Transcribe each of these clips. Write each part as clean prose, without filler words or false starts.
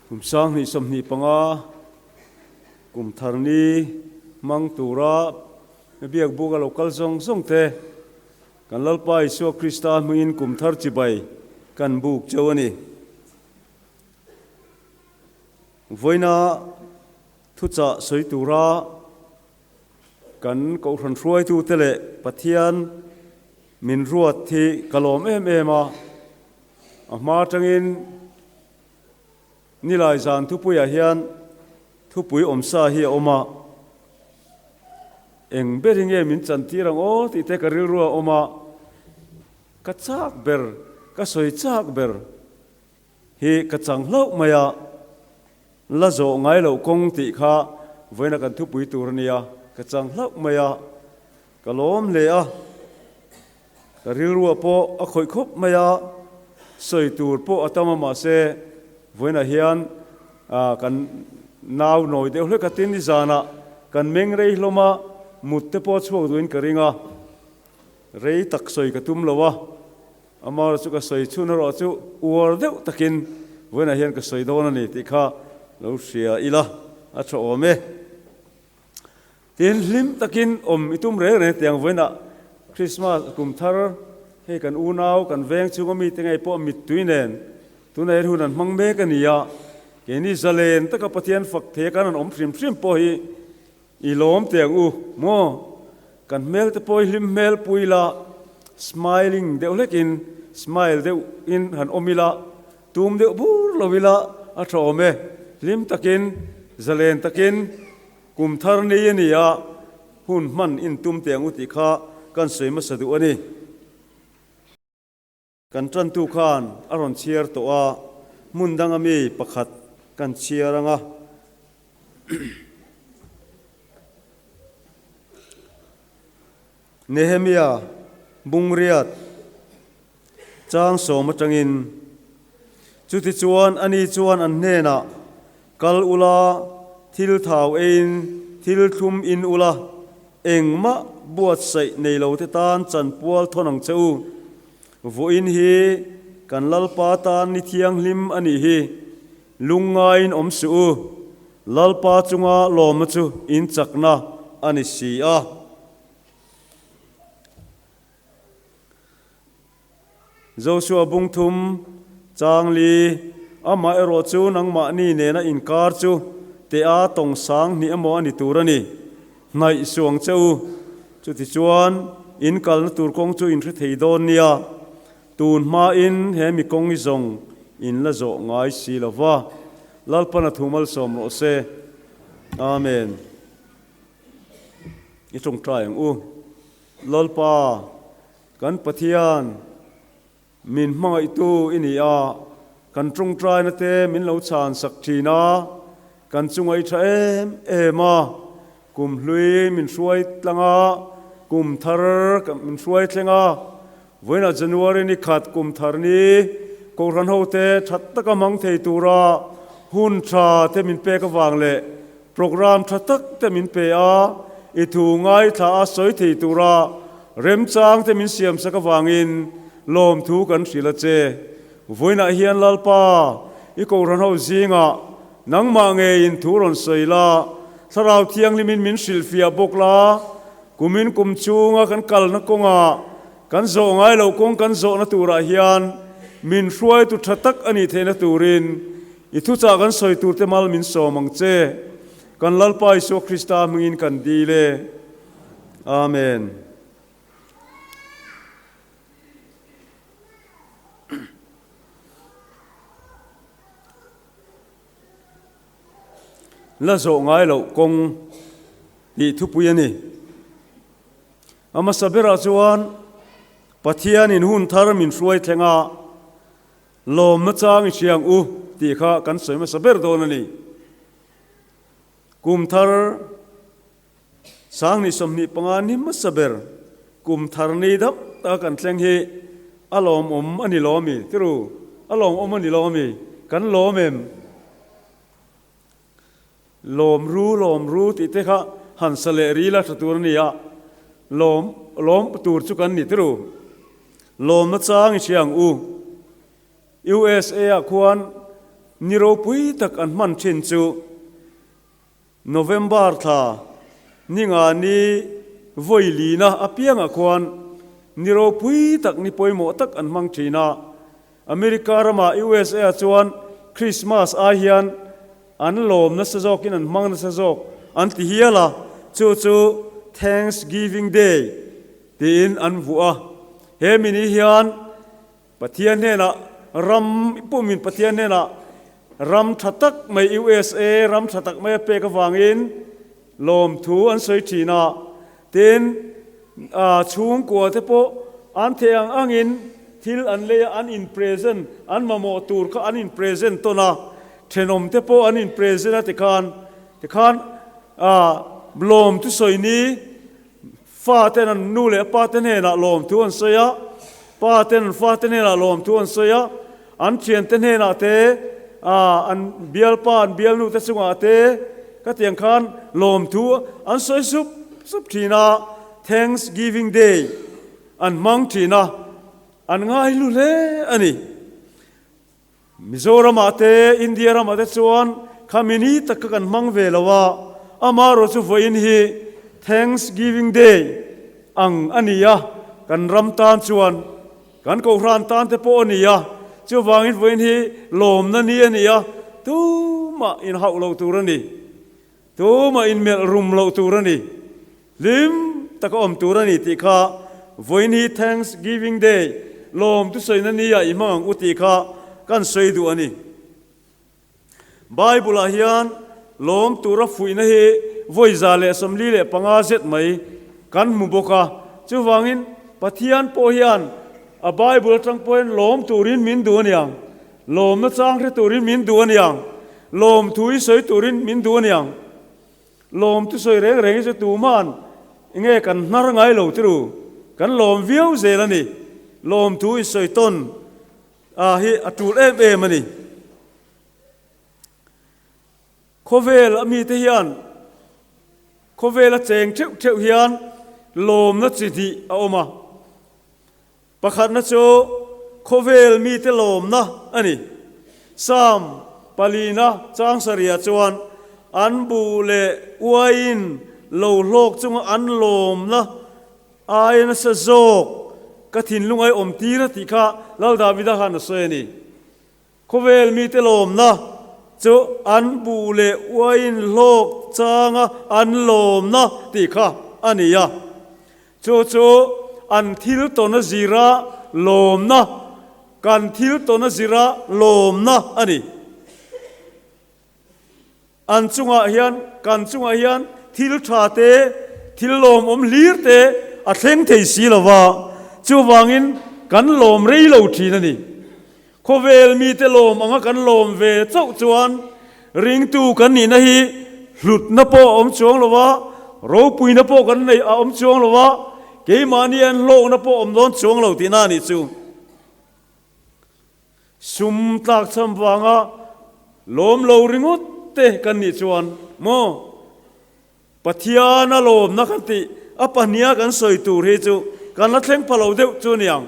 Kum 2025 kum thar ni hmang tura biak buk a lo kal zawng zawng te kan Lalpa Isua Krista hmingin kum thar chibai kan buk cheu a ni. Vawiina thuchah sawi tura kan Kohhran hruaitute leh Pathian min ruat hi ka lawm em em a, a hma atangin Nilai zan thupuiah hian thupui awmsa hi a awm a, eng ber hi nge min chantir ang aw tih te ka rilru a awm a, ka chak ber, ka sawi chak ber hi ka chang hlauh mai a, la zawh ngai loh kawng tih kha vawiina kan thupui tur a nia, ka chang hlauh mai a, ka lawm hle a. Ka rilruah pawh a khawih khawp mai a, sawi tur pawh a tam a mahse vawiinah hian kan nau nawi deuh hlek a tin i zanah kan meng rei hlawm a, mut te pawh a chhuak duhin ka ring a, rei tak sawi ka tum lo a, amaherawhchu chu ka sawi chhun erawh chu uar deuh takin vawiinah hian ka sawi dawn a ni tih kha lo hria ila a tha awm e. Tin, hlim takin awm i tum reng reng tiang vawiinah Krismas kum thar hei kan unau, kan veng chhunga mite ngei pawh mittui nen tunah hian hun an hmang mek a ni a, keini zalen taka Pathian fak thei kan han awm hrim hrim pawh hi i lawm tiang u maw? Kan hmel te pawh hi hlim hmel pui ila, smiling deuh hlekin, smile deuhin han awm ila, tum deuh bur lo ila a tha awm e, hlim takin, zalen takin. Kum thar ni a ni a, hun hman intum teh ang u tih kha kan sawi hmasa duh a ni. Kan tantu khan a rawn chhiar tawh a, hmun danga mi pakhat kan chhiar ang a. Nehemia Bungriat chang sawm atangin, Chutichuan ani chuan an hnenah, Kal ula, thil thau eiin thil thlum in ula, engmah buatsaih nei lote tan chanpual thawn ang che u. Vawiin hi kan Lalpa tan ni thianghlim a nih hi, lungngaiin awm suh u, Lalpa chunga lawmna chu in chakna a ni si a. Joshua bung thum, Chang li, Amah erawh chu nangmahni nena inkar chu tea tawng sang hnih emaw a ni tur a ni. Hnaih suang che u. Chutichuan, in kalna tur kawng chu in hre thei dawn nia. Tun hmain he mi kawng i zawng in la zawh ngai si lo va. Lalpan a thu malsawm rawh se. Amen. I tawngtai ang u. Lalpa, kan Pathian, min hmangaihtu i ni a, kan tawngtaina te min lo chhan sak thin a, kan chunga i tha em em a, kum hlui min hruai tlang a, kum thar min hruai thleng a, vawiinah January ni khat kum thar ni Kohhran hote that taka hmang thei tura hun tha te min pek avang leh Programme tha tak te min pe a, i thu ngaithla a sawi thei tura remchang te min siam sak avangin lawmthu kan hrilh a che. Vawiinah hian Lalpa, i Kohhran ho zingah nangmah ngeiin thu rawn sawi la, Thlarau Thianghlimin min hrilhfiah bawk la, kumin kum chhunga kan kalna kawngah kan zawh ngai loh kawng kan zawhna turah hian min hruaitu tha tak a nih theihna turin I thuchah kan sawi tur te mal min sawm ang che. Kan Lalpa Isua Krista hmingin kan dil e. Amen. La zawh ngai loh kawng tih thupui a ni. A hmasa berah chuan Pathianin hun thar min hruai thleng a, Lawmna chang i hria ang u tih kha kan sawi hmasa ber dawn a ni. Kum thar 2025 ni hmasa ber kum thar ni dap taka kan thleng hi a lawmawm a ni lo ami? Tiru, a lawmawm a ni lo ami? Kan lawm em? Lawm ru, lawm ru tih te kha han sa leh ril a tha tur a ni a, lawm, lawm tur chu kan ni tiru. Lawmna chang i hria ang u. USA ah khuan Ni ropui tak an hman thin chu November thla ni nga ni vawi lina apiangah khuan ni ropui tak ni pawimawh tak an hmang thin a. America ramah USA ah chuan Christmas ai hian an lawm nasa zawkin an hmang nasa zawk an ti hial a, chu chu Thanksgiving Day tiin an vuah a. He mi ni hian Pathian hnenah ram pumin Pathian hnenah ram tha tak mai USA ram tha tak mai a pek avangin lawmthu an sawi thin a, tin chhungkua te pawh an thei ang angin thil an lei a, an in present an mamawh tur kha an in present tawn a, thenawm te pawh an in present a tikhan tikhan lawmthu sawi ni Fa ten an nu leh pa te hnenah lawmthu an sawi a, pa ten an fa te hnenah lawmthu an sawi a, an thiante hnenah te, an bialpa an bialnu te chungah te ka tiang khan lawmthu an sawi sup sup thin a, Thanksgiving Day an hmang thin a, an ngaihlu hle a ni. Mizoramah te, India ramah te chuan khami ni tak kha kan hmang ve lo a, amaherawh chu vawiin hi Thanksgiving Day ang a ni a, kan ram tan chuan kan Kohhran tan te pawh a ni a, chuvangin vawiin hi lawmna ni a ni a, tumah inhauh lo tur a ni. Tumah inmelh rum loh tur a ni. Hlim taka awm tur a ni tih kha vawiin hi Thanksgiving Day lawm thusawiina ni ah i hmang ang u tih kha kan sawi duh a ni. Bible ah hian lawm tura fuihna hi vawi 145 zet mai kan hmu bawk a. Chuvangin Pathian pawh hian a Bible atang pawhin lawm turin min duh a niang. Lawmna chang hre turin min duh a niang. Lawmthu i sawi turin min duh a niang. Lawmthu sawi reng reng hi chu tuman nge kan hnar ngai lo tiru. Kan lawm viau zel a ni. Lawmthu i sawi tawn a hi a tul em em a ni. Khawvel a mite hian khawvel a cheng theuh theuh hian lawmna chi hnih a awm a. Pakhatna chu khawvel mite lawmna a ni. Psalm palina chang sarihah chuan an buh leh uaiin lo hlawk chunga an lawmna aia nasa zawk ka thinlung ai awm tir a tih kha Lal Davida khan a sawi a ni. Khawvel mite lawmna chu an buh leh uaiin hlawk changa an lawmna tih kha a ni a. Chu chu an thil tawn a zira lawmna, kan thil tawn a zira lawmna a ni. An chungah hian, kan chungah hian thil tha te, thil lawmawm hlir te a thleng thei si lo va, chuvangin kan lawm rei lo thin a ni. Khawvel mite lawm anga kan lawm ve chauh chuan ringtu kan nihna hi hlutna pawh a awm chuang lo va, ropuina pawh kan neih a awm chuang lo va, keimahni an hlawkna pawh a awm dawn chuang lo tihna a nih chu. Sum tlakchham vanga lawm lo ringawt te kan nih chuan maw Pathian a lawmna kan tih a pahniha kan sawi tur hi chu kan la thleng pha lo deuh chu a ni ang.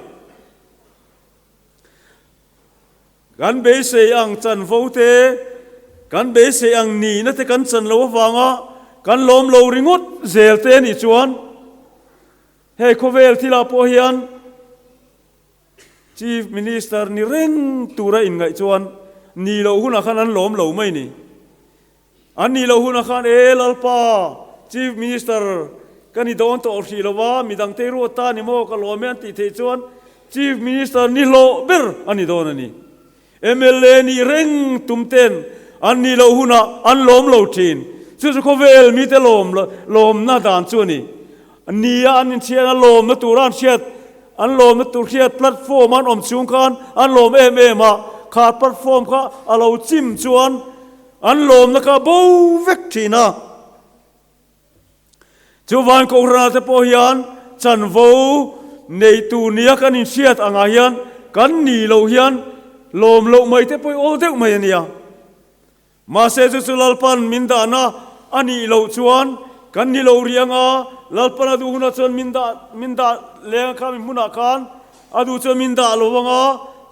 Kan beisei ang chanvo te, kan beisei ang nihna te kan chan lo avanga kan lawm lo ringawt zel te a nih chuan hei khawvel thilah pawh hian Chief Minister ni reng tura inngaih chuan ni loh hunah khan an lawm lo mai ni. An nih loh hunah khan, E Lalpa, Chief Minister ka ni dawn tawh hrih lo va, midang te ruat ta ni maw ka lawm e an tih theih chuan Chief Minister ni hlawh ber a ni dawn a ni. Mla nih reng tum ten an nih loh hunah an lawm lo thin. Chu chu khawvel mite lawm lawmna dan chu a ni. Nia an inchhiat a lawmna tura an hriat an lawmna tur hriat platform an awm chhung khan an lawm em em a, kha platform kha a lo chim chuan An lawmna kha bo vek thin a. Chuvan Kohhranah te pawh hian chanvo nei tur nia kan inhriat angah hian kan ni loh hian lawm loh mai te pawh i awl deuh mai a nia. Mahse chu chu Lalpan min dahna a nih loh chuan kan ni lo rih anga Lalpan a duh hunah chuan min dah min dah leng a kha mi hmunah khan a duh chuan min dah lo anga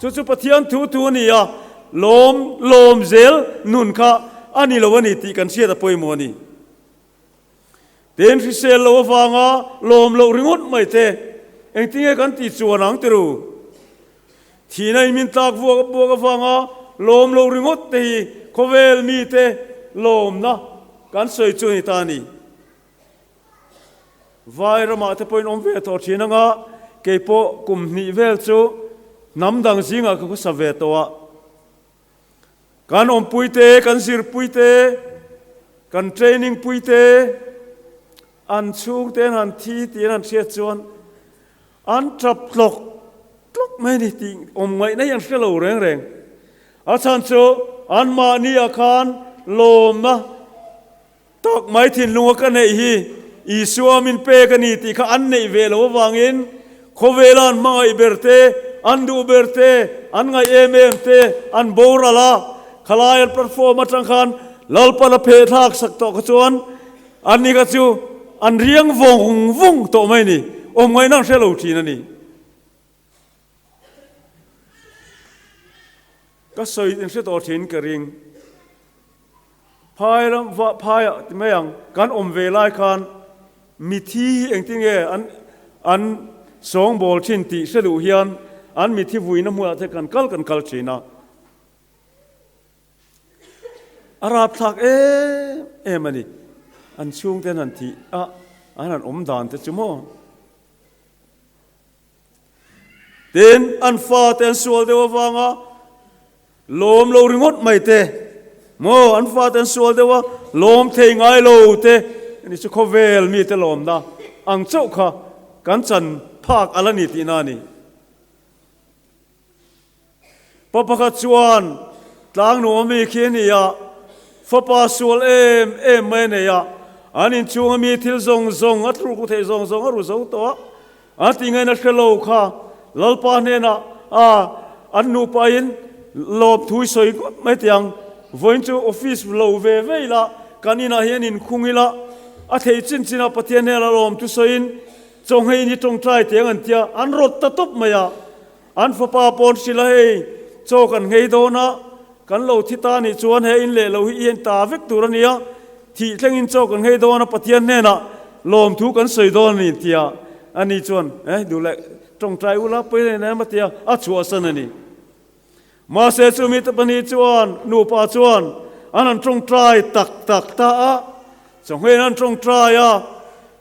chu chu Pathian thu thu a ni a. lawm lawm zel nun kha a ni lo a ni tih kan hriat a pawimawh a ni. Tin, hrisel lo avanga lawm loh ringawt mai te engtinge kan tih chuan ang ti ru? Thihna in min tlak vuak buak avanga lawm loh ringawt te hi khawvel mite lawmna kan sawi chu a ni ta a ni. Vai ramah te pawhin awm ve tawh thin anga kei pawh kum hnih vel chu hnam dang zingah ka khawsa ve tawh a. Kan awmpui te, kan zirpui te, kan training pui te, an chhungte an han thi tih an han hriat chuan an tap tlawk tlawk mai a ni tih awm ngaihna hi an hre lo reng reng. A chhan chu anmahni ah khan lawmna Tak mai thinlunga ka neih hi Isua min pek a ni tih kha an neih ve loh avangin khawvela an hmangaih ber te, an duh ber te, an ngaih em em te an boral a, khalai an platform atang khan Lalpan a pheh thlak sak tawh kha chuan an ni kha chu an riang vawng vawng tawh mai a ni, awm ngaihna an hre lo thin a ni. Ka sawi in hre tawh thin ka ring. Phai ram va phaiah ti mai ang kan awm ve lai khan mithi hi engtin nge an an sawngbawl thin tih hre duh hian an mithi vuina hmunah te kan kal kan kal thin a. A rapthlak em em a ni. An chhungte an han thih a, an han awm dan te chu maw. Tin, an fate an sual deuh avanga lawm lo ringawt mai te, maw, an fate an sual deuh a lawm thei ngai lo te, ani chu khawvel mite lawmna ang chauh kha kan chan phak a la ni tihna a ni. Pa pakhat chuan tlangnuam ami khi a ni a, fapa sual em em mai a nei a, an inchhung ami thil zawng zawng a thlurku theih zawng zawng a ru zo tawh a, an tih ngaihna hre lo kha Lalpa hnenah a an nupain lawmthu i sawi ngawt mai teh ang, vawiin chu office lo ve ve ila, kan inah hian inkhung ila, a theih chin chinah Pathian hnenah lawmthu sawiin chawnghei in i tawngtai teh ang an tia, an rawt ta tawp mai a. An fapa pawn hrilh a, Hei, chaw kan nghei dawn a, kan lo thi ta nih chuan he in leh lo hi i en ta vek tur a nia, thih thlengin chaw kan nghei dawn a, Pathian hnenah lawmthu kan sawi dawn a ni, tia ani chuan, Eh, duh leh tawngtai ula pawi reng em a tia a chhuahsan a ni. Mahse chumi te pahnih chuan nupa chuan an han tawngtai tak tak ta a, chawnghein an tawngtai a,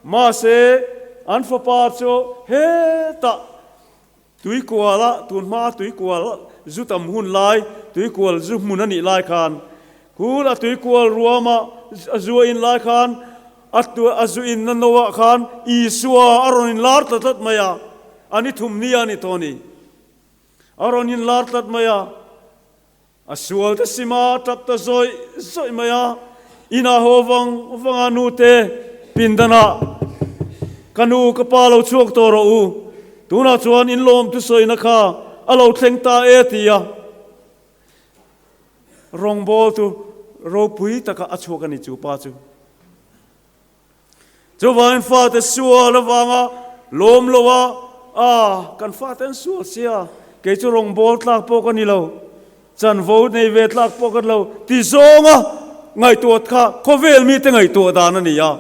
mahse an fapa chu hetah Tuikuala, tun hmaa tuikual zu tam hun lai, tuikual zu hmun a nih lai khan, kul a tuikual ruama a zu a in lai khan, a a zu inna noah khan Isua a rawn inlar tlat tlat mai a, a ni thum nia a ni tawh a ni. A rawn inlar tlat mai a. A sual te sima tap ta zawih zawih mai a, inah haw vang vang a nute pindanah ka nu ka pa lo chhuak tawh rawh u, tunah chuan in lawm thusawina kha a lo thleng ta e ti a, rawngbawltu ropui taka a chhuak a ni chu pa chu. Chuvangin fate sual avanga lawm lo a, a, kan fate an sual sia, kei chu rawngbâwl tlâk pawh ka ni lo, chanvo nei ve tlâk pawh ka ni lo ti zawnga ngaihtuah kha khawvel mite ngaihtuah dan a ni a.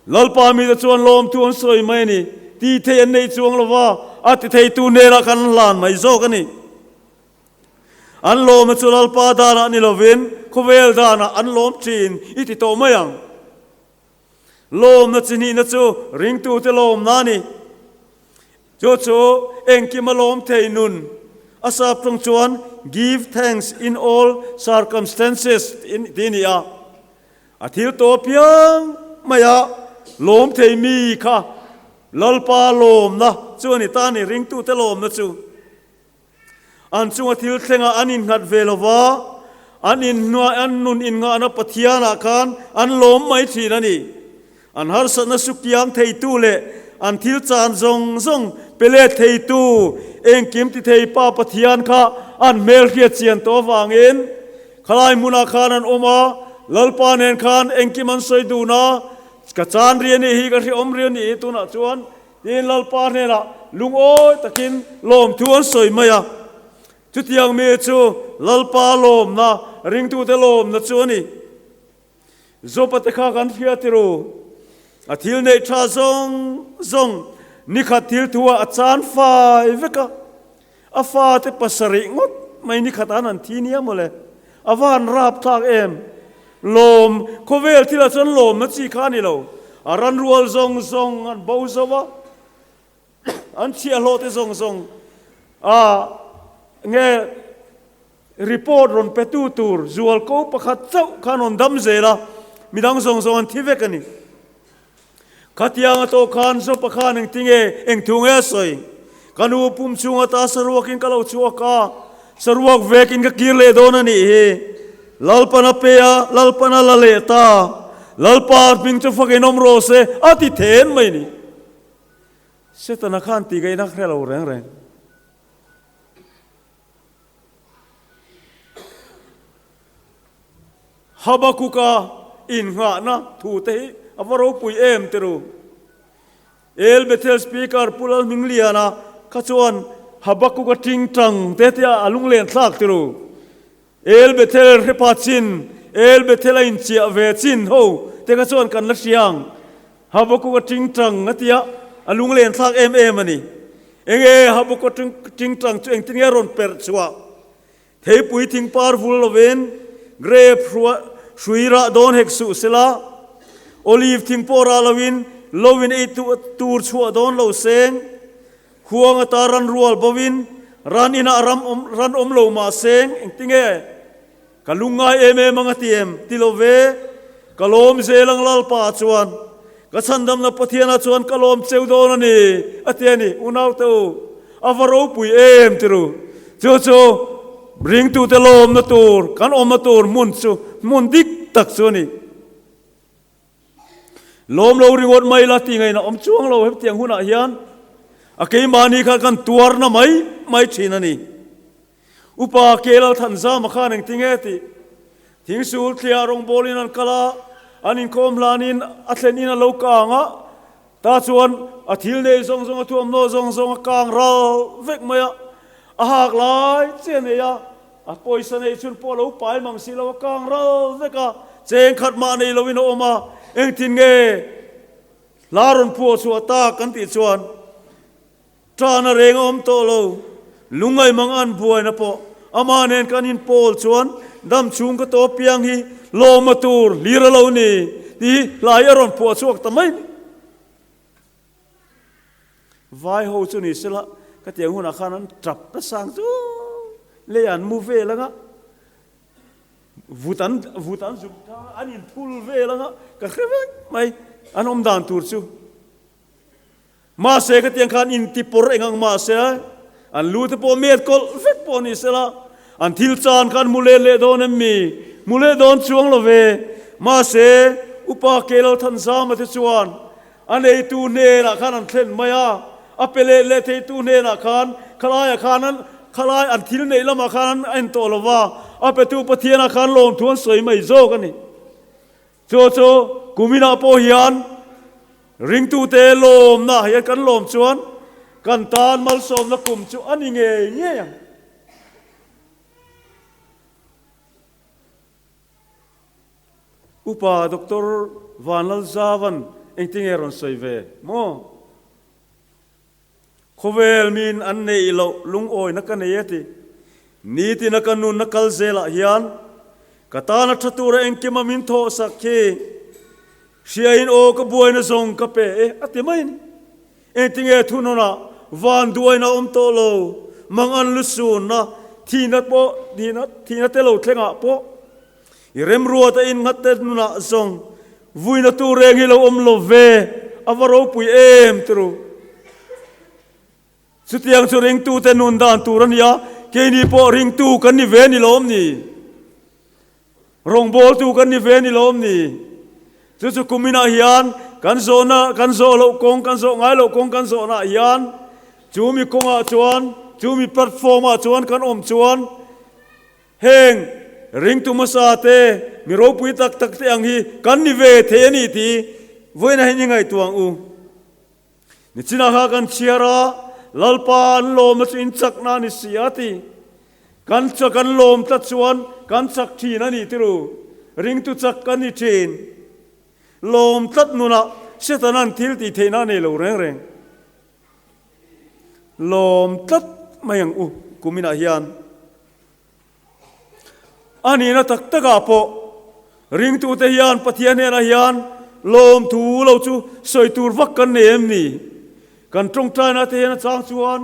Lalpa mite chuan lawmthu an sawi mai a ni, tih theih an nei chuang lo va, a ti theitu hnenah khan an hlan mai zawk a ni. An lawmna chu Lalpa danah ni lovin khawvel danah an lawm thin i ti tawh mai ang. Lawmna chi hnihna chu ringtute lawmna a ni. Chu chu engkim a lawm thei nun. A sap tawng chuan give thanks in all circumstances tih a ni a. A thil tawh piang maia lawm thei mi kha Lalpa lawmna chu a ni ta a ni, ringtute lawmna chu. An chunga thil thlengah an innghat ve lo va, an inhnuai an nun inngahna Pathianah khan an lawm mai thin a ni. An harsatna sukiang theitu leh an thil chan zawng zawng pe let theitu engkim ti thei Pa Pathian kha an hmel hriat chian tawh avangin khalai hmunah khan an awm a, Lalpa nen khan engkim an sawi dun a, Ka chan ri a nih hi, ka hrehawm ri a nih hi tunah chuan Tiin Lalpa hnenah lungawi takin lawmthu an sawi mai a. Chutiang mi chu Lalpa lawmna, ringtute lawmna chu a ni. Jopa te kha kan hria ti ru. A thil neih tha zawng zawng nikhat thil thu ah a chan fai vek a. A fate pasarih ngawt mai nikhat an han thi nia mawle. A va han rap thlak em. Lawm, khawvel thil ah chuan lawmna chi kha a ni lo. A ran rual zawng zawng an bo zo a. An chhiahhlawh te zawng zawng a nge report rawn pe tu tur zualko pakhat chauh khan rawn dam zel a, midang zawng zawng an thi vek a ni. Khatiang a tawh khan Jopa khan engtinge eng thu nge a sawi? Ka nu pum chhung ata saruakin ka lo chhuak a, saruak vekin ka kir leh dawn a nih hi. Lalpan a pe a, Lalpan a la leh ta. Lalpa hming chu fakin awm rawh se, a ti then mai ni. Setana khan tih gaihna hre lo reng reng. Habakuka innghahna thu te hi a va ropui em ti ru. El Bethel Speaker Pu Lalhmingliana kha chuan Habakuka tingtang te tia a lunglen thlak ti ru. El Bethel hrepa chin, El Bethel a inchiah ve chin ho te kha chuan kan la hria ang. Habakuka tingtang a tia a lunglen thlak em em a ni. Enge Habakuka tingtang chu engtin nge rawn perh chhuah? Theipui thing par vul lovin grape hrui rah dawn hek suh sela, olive thing pawh rah lovin lovin ei tur chhuah dawn lo seng. Khuang ata ran rual bovin ran inah ram awm ran awm lo mah seng engtinge ka lungngai em em ang a ti em? Ti lo ve, ka lawm zel ang Lalpa chuan ka chhandamna Pathianah chuan ka lawm cheu dawn a ni a ti a ni. Unaute u, a va ropui em ti ru. Chu chu ringtute lawmna tur, kan awmna tur hmun chu hmun dik tak chu a ni. Lawm lo ringawt mai la ti ngaihna awm chuang lo hetiang hunah hian a keimahni kha kan tuarna mai mai thin a ni. Upa Kelal Thanzama khan engtinge tih thingsul thliah rawngbawlin an kal a, an inkhawm hlanin a thlen in a lo kang a, ta chuan a thil nei zawng zawng a thuamhnaw zawng zawng a kang ral vek mai a, a hak lai che a nei a. A pawisa nei chhun pawh a lo pai mang si lo, a kang ral vek a, cheng khat mah nei loin a awm a, engtin nge hla rawn phuah chhuah tak kan tih chuan ṭahna reng a awm tawh lo, lungngaih mang an buaina pawh amah nen kan inpawl chuan dam chhung ka tawp piang hi lawma tur hlir a lo ni tih hla hi a rawn phuah chhuak ta mai. Vai ho chu ni sela ka tiang hunah khan an tap nasa ang chu lei an mu vel anga vut an vut an zuk tha an in phul vel anga ka hre vek mai an awm dan tur chu mahse ka tiang khan in ti pawr eng ang mahse an lu te pawh met kawlh vek pawh ni sela an thil chan khan mu let leh dawn em mi mu leh dawn chuang lo ve mahse upa Kelal Thanzama te chuan A neitu hnenah khan an thlen mai a, a pe leh leh theitu hnenah khan khalaiah khan an khalai an thil neih lamah khan an en tawh lo va, a petu Pathianah khan lawmthu an sawi mai zawk a ni. Chu chu kuminah pawh hian ringtute lawmna hian kan lawm chuan kan tan malsawmna kum chu a ni ngei ngei ang. Upa Doctor Vanlalzavan engtinge rawn sawi ve maw? Khawvel min an neih loh lungawina ka nei a ti. Nitina ka nunna kal zelah hian ka tana tha tura engkima min thawhsak khi hriain aw ka buaina zawng ka pe e a ti mai a ni. Engtinge thunawnah vanduaina awm tawh lo, mangan lusunna, thihna pawh, thihna te lo thlengah pawh I remruata innghatte nunah zawng vuina tur reng hi lo awm lo ve, a va ropui em ti ru. Chutiang chu ringtute nun dan tur a ni a, keini pawh ringtu kan ni ve ni lawm ni? Rawngbawltu kan ni ve ni lawm ni? Chu chu kuminah hian kan zawhna, kan zawh loh kawng, kan zawh ngai loh kawng kan zawhnaah hian chu mi kawngah chuan, chu mi platform-ah chuan kan awm chuan, Heng ringtu hmasa te, mi ropui tak tak te ang hi kan ni ve thei a ni tih vawiin ah hian i ngaihtuah ang u. Nichinah kha kan chhiar a, Lalpa an lawmna chu in chakna a ni si a ti. Kan chak kan lawm tlat chuan kan chak thin a ni tiru. Ringtu chak kan ni thin. Lawm tlat nunah Setana'n thil tih theihna a nei lo reng reng. Lawm tlat mai ang u kuminah hian. A nihna tak takah pawh ringtute hian Pathian hnenah hian lawmthu lo chu sawi tur vak kan nei em ni? Kan tawngtaina te hian a chang chuan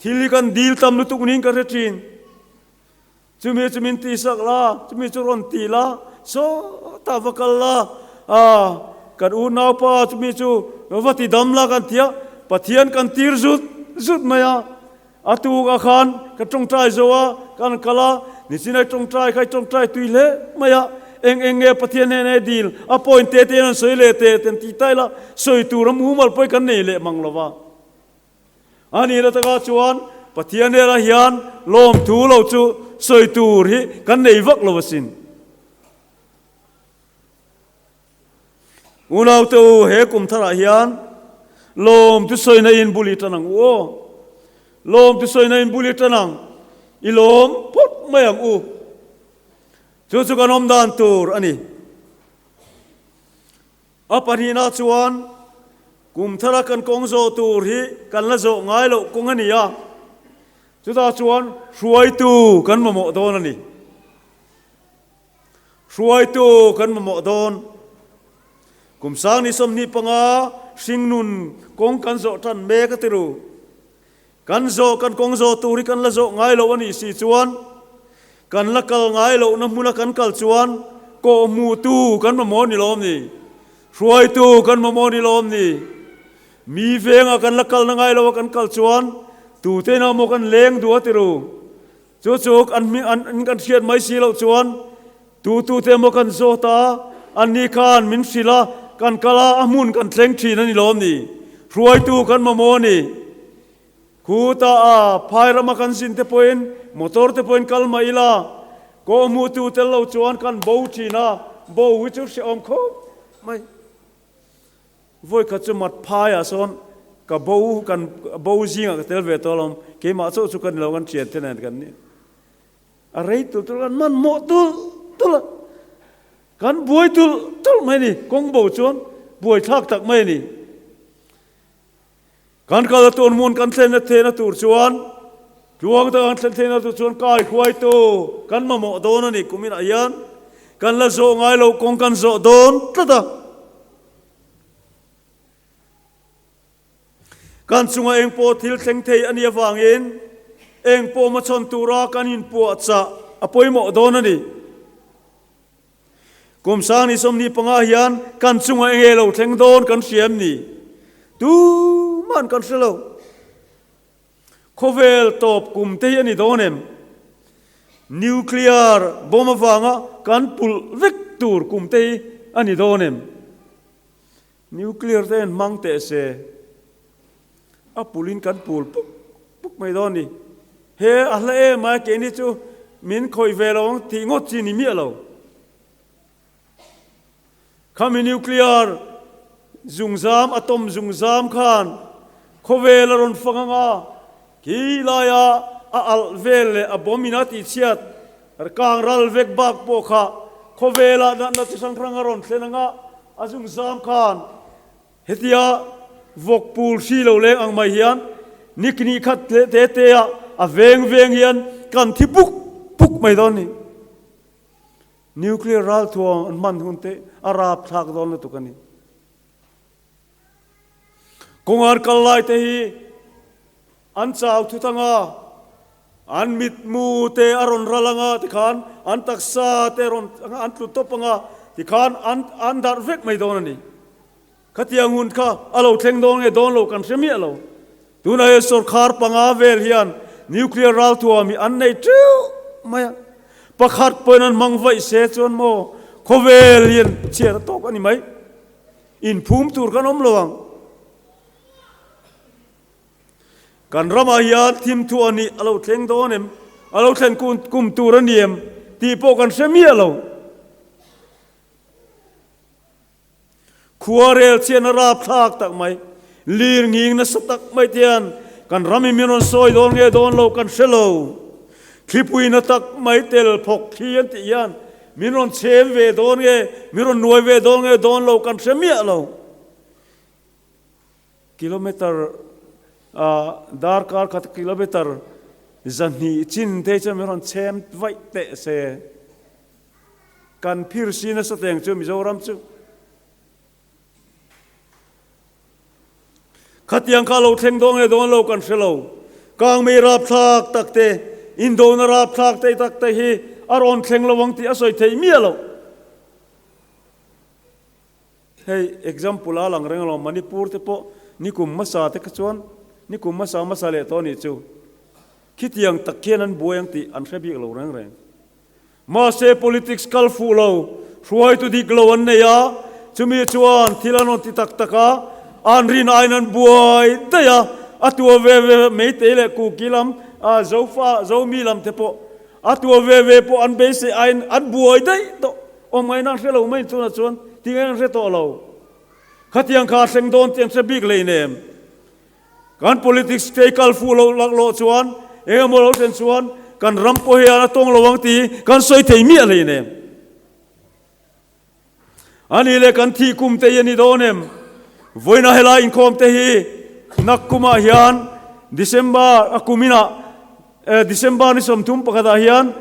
thil hi kan dil tam lutuk niin ka hre thin. Chumi chu min tihsak la, chumi chu rawn ti la, sawtah va kal la, ah, kan unaupa chumi chu va ti dam la kan ti a, Pathian kan tir zut zut mai a. A tukah khan ka tawngtai zo a, kan kal a, nichinai tawngtai kha i tawngtai tui hle mai a, eng eng nge Pathian hnenah i dil, a point te te in an sawi leh teh ten tih ta ila, sawi tur a mumal pawh i kan nei leh mang lo va. A nihna takah chuan Pathian hnenah hian lawmthu lo chu sawi tur hi kan nei vak lo asin. Unaute u, he kum tharah hian lawmthu sawina in bul i tan ang u aw. Lawmthu sawina in bul i tan ang, i lawm phawt mai ang u. Chu chu kan awm dan tur a ni. A pahnihna chuan kum thara kan kawng zawh tur hi kan la zawh ngai loh kawng a ni a, chutah chuan hruaitu kan mamawh dawn a ni. Hruaitu kan mamawh dawn. Kum sang ni 25 hringnun kawng kan zawh tan mek a ti ru. Kan zawh kan kawng zawh tur hi kan la zawh ngai loh a nih si chuan kan la kal ngai lohna hmuna kan kal chuan kawhhmuhtu kan mamawh ni lawm ni? Hruaitu kan mamawh ni lawm ni? Mi vengah kan la kalna ngai loha kan kal chuan tute inah maw kan leng duh a ti ru. Chu chu an hming an kan hriat mai si loh chuan tu tu te emaw kan zawt a, anni khan min hrilh a, kan kal a, a hmun kan thleng thin a ni lawm ni? Hruaitu kan mamawh a ni. Khuta a phai rama kan zin te pawhin motor te pawhin kal mah ila, kawhhmuhtu tel lo chuan kan bo thin a, bo hi chu hrehawm khawp mai. Vawi khat chu mat phaiah sawn ka bo kan bo zingah ka tel ve tawh alawm, keimah chauh chu ka ni lo kan thian te nen kan ni. A rei tulh tulh kan hmanhmawh tulh tulh a, kan buai tulh tulh mai a ni, kawng bo chuan buaithlak tak mai a ni. Kan kal a tun hmun kan thlenna theihna tur chuan tluang taka kan thlen theihna tur chuan kai hruaitu kan mamawh dawn a ni. Kuminah hian kan la zawh ngai lo kawng kan zawh dawn tlat a. Kan chunga eng pawh thil thleng thei a nih avangin eng pawh hmachhawn tura kan inpuahchah a pawimawh dawn a ni. Kum sang ni 25 hian kan chungah enge lo thleng dawn kan hria em ni? Tuman kan hre lo. Khawvel tawp kum te hi a ni dawn em? Nuclear bomb avanga kan pulh vek tur kum te hi a ni dawn em? Nuclear te hian hmang teh se, a pulhin kan pul puk puk mai dawn ni. He a hla em a, keini chu min khawih ve lo ang tih ngawt chi ni miah lo. Khami nuclear zungzam, atom zungzam khan khawvel a rawn fang ang a, khi laia a alh vel leh a bomb in a tihchhiat kang ral vek bak pawh kha khawvelah natna chi hrang hrang a rawn thlen ang a, a zungzam khan Hetia vawk pul hri lo leng ang mai hian nikni khat leh te te ah a veng veng hian kan thi puk puk mai dawn ni. Nuclear ralthuam an hman hun te a rap thlak dawn lutuk a ni. Kawngan kal lai te hi an chau thut ang a, an mitmu te a rawn ral ang a tikhan an taksa te a rawn an tlu tawp ang a tikhan an an darh vek mai dawn a ni. Khatiang hun kha a lo thleng dawn nge dawn lo kan hre miah lo. Tunah hian sawrkhar panga vel hian nuclear ralthuam hi an nei teuh mai a, pakhat pawhin an hmang vaih se chuan maw khawvel hian chhiat a tawk a ni mai. Inphum tur kan awm lo ang. Kan ramah hian thimthu a nih a lo thleng dawn em? A lo thlen kum tur a ni em? Tih pawh kan hre miah lo. Khua rel chian a rap thlak tak mai, lir nghing nasa tak mai te hian kan ram hi min rawn sawi dawn nge dawn lo kan hre lo. Thlipui na tak mai tel phawk thli an tih hian min rawn chhem ve dawn nge, min rawn nuai ve dawn nge dawn lo kan hre miah lo. Kilometer darkar khat kilometer 200 chin te chuan min rawn chhem vaih teh se. Kan phir si nasa teng chu Mizoram chu. Khatiang kha lo thleng dawn nge dawn lo kan hre lo. Kangmei rapthlak tak te, indona rapthlak te tak te hi a rawn thleng lo ang tih a sawi theih miah lo. Hei example a lang reng alawm, Manipur te pawh nikum hmasa te kha chuan nikum hmasa hmasa leh tawh anih chu. Khitiang tak khian an buai ang tih an hre bik lo reng reng. Mahse politics kal fuh lo, hruaitu dik lo an nei a, chumi chuan thil an rawn ti tak tak a, an rin aiin an buai daih a, a tua ve ve Meitei leh Kuki lam, Zofa, Zomi lam te pawh a tua ve ve pawh an beisei aiin an buai daih tawh. Awm ngaihna an hre lo mai tunah chuan ti ngaihna an hre tawh lo. Khatiang kha a thleng dawn tih an hre bik hleinem. Kan politics te kal fuh loh laklawh chuan eng emaw lo thlen chuan kan ram pawh hian a tawng lo ang tih kan sawi thei miah hleinem. A nih leh kan thih kum te hi a ni dawn em? Vawiina helai inkhawm te hi nak kumah hian December a kum inah December ni 31 ah hian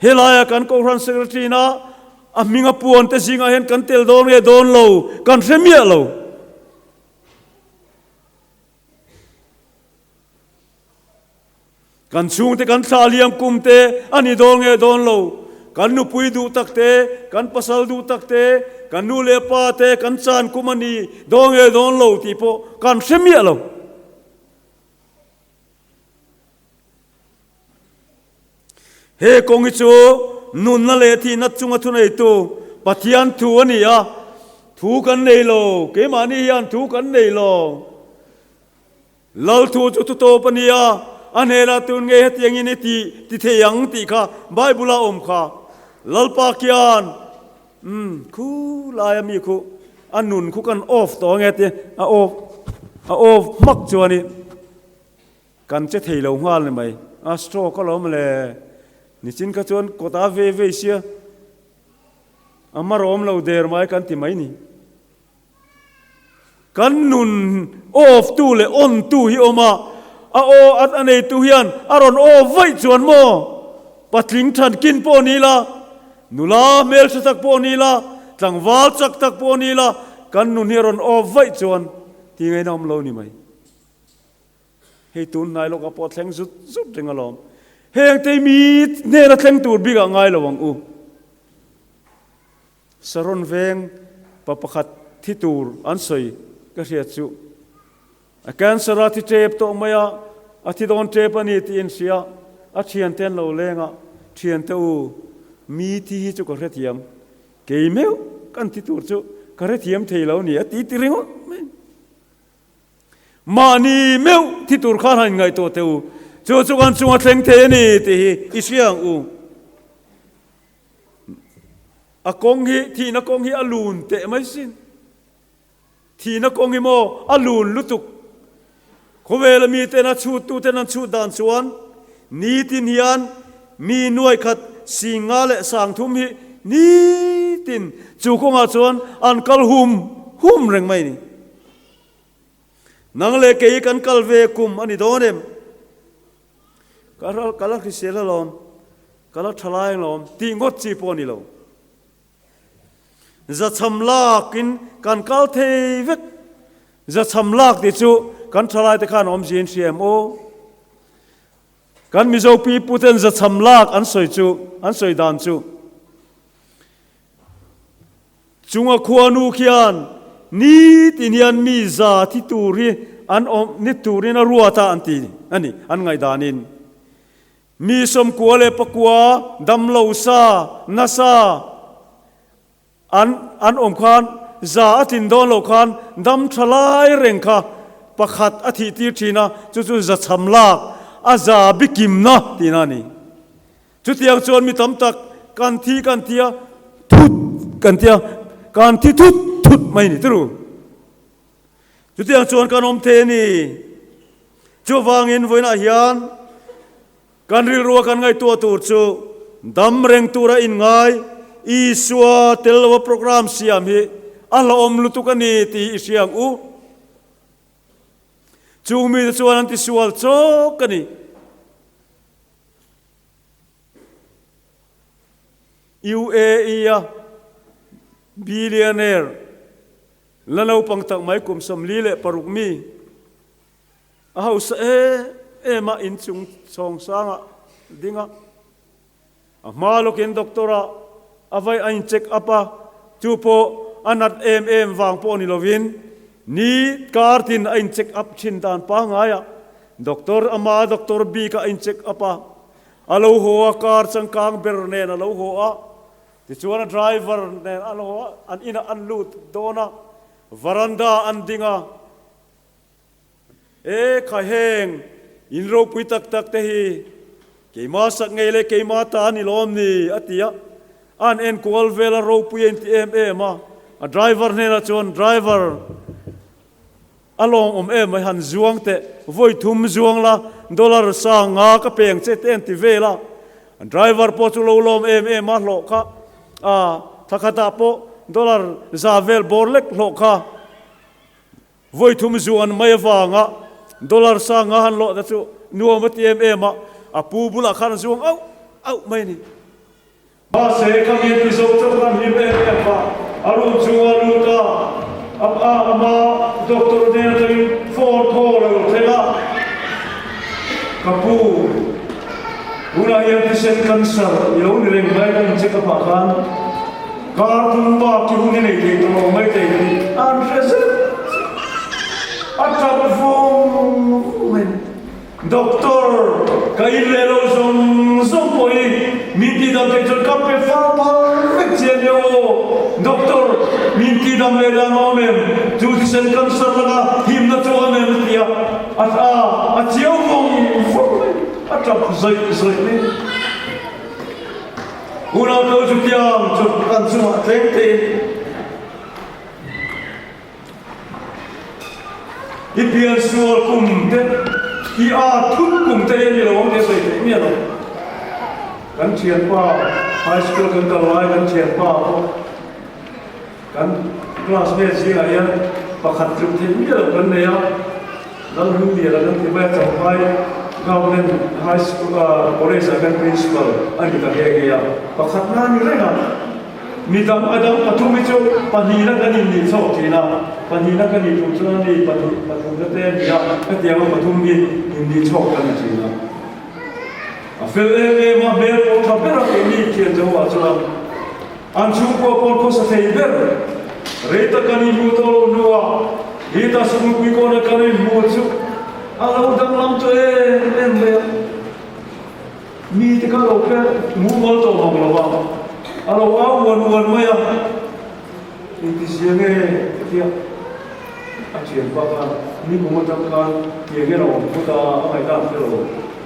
helaia kan Kohhran Secretary ina a hminga puan te zingah hian kan tel dawn nge dawn lo kan hre miah lo. Kan chhungte kan thlah liam kum te a ni dawn nge dawn lo, kan nupui duh tak te, kan pasal duh tak te, kan nu leh pa te kan chan kum a ni dawn nge dawn lo tih pawh kan hre miah lo. He kawng hi chu nunna leh thihna chunga thuneitu Pathian thu a ni a, thu kan nei lo, keimahni hian thu kan nei lo. Lal thu chu thu tawp a ni a, a hnenah tun nge hetiangin i ti ti thei ang tih kha Bible-a awm kha. Lalpa khian, Umm, khu laia mi khu a nun khu kan off tawh ange tia a off a off hmak chuanin Kan che thei lo nghal ni mai. A stroke alawm le. Nichin kha chuan kawt a ve vei sia. A marawm lo der mai kan ti mai ni. Kan nun off tu leh on tu hi awm a, a aw at a nei tu hian a rawn off vaih chuan maw? Patling than kin pawh ni la, nula hmeltha tak pawh ni la, tlangval chak tak pawh ni la, kan nun hi a rawn off vaih chuan ti ngaihna awm lo ni mai. Hei tun hnai lawkah pawh a thleng zut zut reng alawm. Heng te mi hnena thleng tur bikah ngai lo ang u. Saron veng pa pakhat thi tur an sawi ka hriat chu a cancer a thi tep tawh mai a, a thi dawn tep a ni tih in hria a thiante an lo leng a, thiante u mi thi hi chu ka hrethiam kei meuh kan thi tur chu ka hrethiam thei lo ni a ti ti ringawt mai. Mahni meuh thi tur khan han inngaihtuah teh u, chu chu kan chunga thleng thei a ni tih hi i hria ang u. A kawng hi, thihna kawng hi a lun teh mai sin. Thihna kawng hi maw a lun lutuk. Khawvela miten a chhuttuten an chhut dan chuan nitin hian mi nuai khat 50 leh 30 hi nitin chu kawngah chuan an kal hum hum reng mai a ni. Nang leh kei kan kal ve kum a ni dawn em? Ka ral ka la hrisel alawm, ka la tha lai alawm tih ngawt chi pawh a ni lo. Zachham lakin kan kal thei vek. Zachham lak tih chu kan tha lai te khan awmzia in hria em aw? Kan Mizo pi puten zachham lak an sawi chu, an sawi dan chu. Chunga khuanu khian nitin hian mi za thi tur hi an awm ni turin a ruat a an ti a ni, an ngaihdanin. Mi 99 damlo sa nasa an an awm khan za a tlin dawn loh khan dam tha lai reng kha pakhat a thih tir thin a, chu chu za chham lak a za bikimna tihna a ni. Chutiang chuan mi tam tak kan thi kan ti a, thut kan ti a, kan thi thut thut mai ni turu. Chutiang chuan kan awm thei a ni. Chuvangin vawiinah hian. Kan rilrua kan ngaihtuah tur chu dam reng tura inngai Isua tel lova program siam hi a hlauhawm lutuk a ni tih i hria ang u. Chung mite chuan an tisual chawk a ni. UAE-a billionaire la naupang tak mai kum 46 mi a hausa em em a inchung chhawng sangah ding a, a hma lawkin doctor ah a vai a in check up a, chu pawh a nat em em vang pawh ni lovin ni kar tin a in check up thin dan pangngai ah doctor ama doctor bik ah a in check up a, a lo haw a car changkang ber nen a lo haw a, tichuan a driver nen a lo haw a, an inah an lut dawn a, varanda an ding a. E kha heng in ropui tak tak te hi keima sak ngei leh keima ta a ni lawm ni a ti a, an enkual vel a ropui a inti em em a, a driver hnenah chuan driver a lawng awm em mai han zuang teh vawi thum zuang la dollar sa nga ka peng che te an ti vel a, an driver pawh chu lo lawm em em a hlawh kha a thakhatah pawh dollar za vel bawr lek hlawh kha. Vawi thum zuan mai avanga dollar sanga han lawhna chu nuam a ti em em a, a pu bulah khan a zuang auh auh mai a ni. Mahse, ka mian ti zo chauh khan hlim em em kha a room chhunga lut a, a pa ama doctor hnen atangin phone call a lo thleng a, Ka pu, tunah hian thisen cancer i lo ni reng mai ka incheck up ah khan, Kar thum bak hi hun i nei thei tawh lo mai thei ka ti. An hre zet zet. A tap vawng vawng in Doctor, ka in leh lo zawng zawng pawh hi min tih dam theih chuan ka pe far phar vek che a nia aw. Doctor, min tih dam leh dan a awm em? Chu thisen cancer laka himna chu a awm em? A ti a, a a chiau vawng vawng mai. A tap zawih zawih mai. Unau to chu tiang chu kan chungah tleng tein i pian sual kum te i a thut kum te hi a ni lo ang tih a sawi theih miah lo. Kan thianpa high school kan kal lai kan thianpa pawh Kan classmate zingah hian pakhat tluk theih miah loh kan nei a, Lalhmingliana kan ti mai a, Champhai Government High School College ah khan Principal a ni ta nghe nghe a, pakhat na a ni reng a, mi dang a dang pathum hi chu pahnihna kan innih chawk thin a, pahnihna ka nih tum chuan a ni pahnih pathumna te a ni a, hetianga pathum hi innih chawk kan ni thin a. A fel em em a, hmel pawh tha ber a keini thian Jehovah chuan. An chhungkua pawn khawsa thei ber. Rei tak kan inhmuh tawh loh hnuah Rita sikul kawna kan inhmuh chu a lo danglam tawh em em mai a. Mite kha a lo pher mumal tawh mang lo va, a lo au uan uan mai a. Engtizia nge ka ti a, a thianpa khan nikum atang khan tiang hian a awm phawt a, a ngaihdan hre lo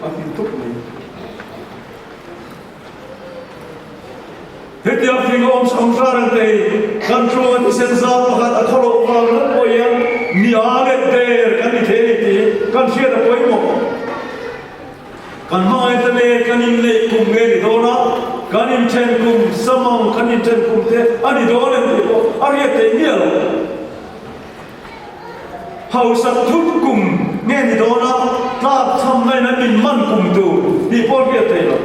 a ti tawp mai. Hetiang thing a awm chhang hra reng te hi kan tluanga thisen zau pakhat a khaw loh vang ringawt pawh hian mi a let der kan ni thei a ni tih hi kan hriat a pawimawh. Kan hmangaihte nen kan inneih kum nge ni dawn a, kan inthen kum, samang kan inthen kum te a ni dawn em tih pawh a riat thei miah lo. Hausak thut kum nge ni dawn a, tlak chhamna in an min man kum tur tih pawh hriat thei lo.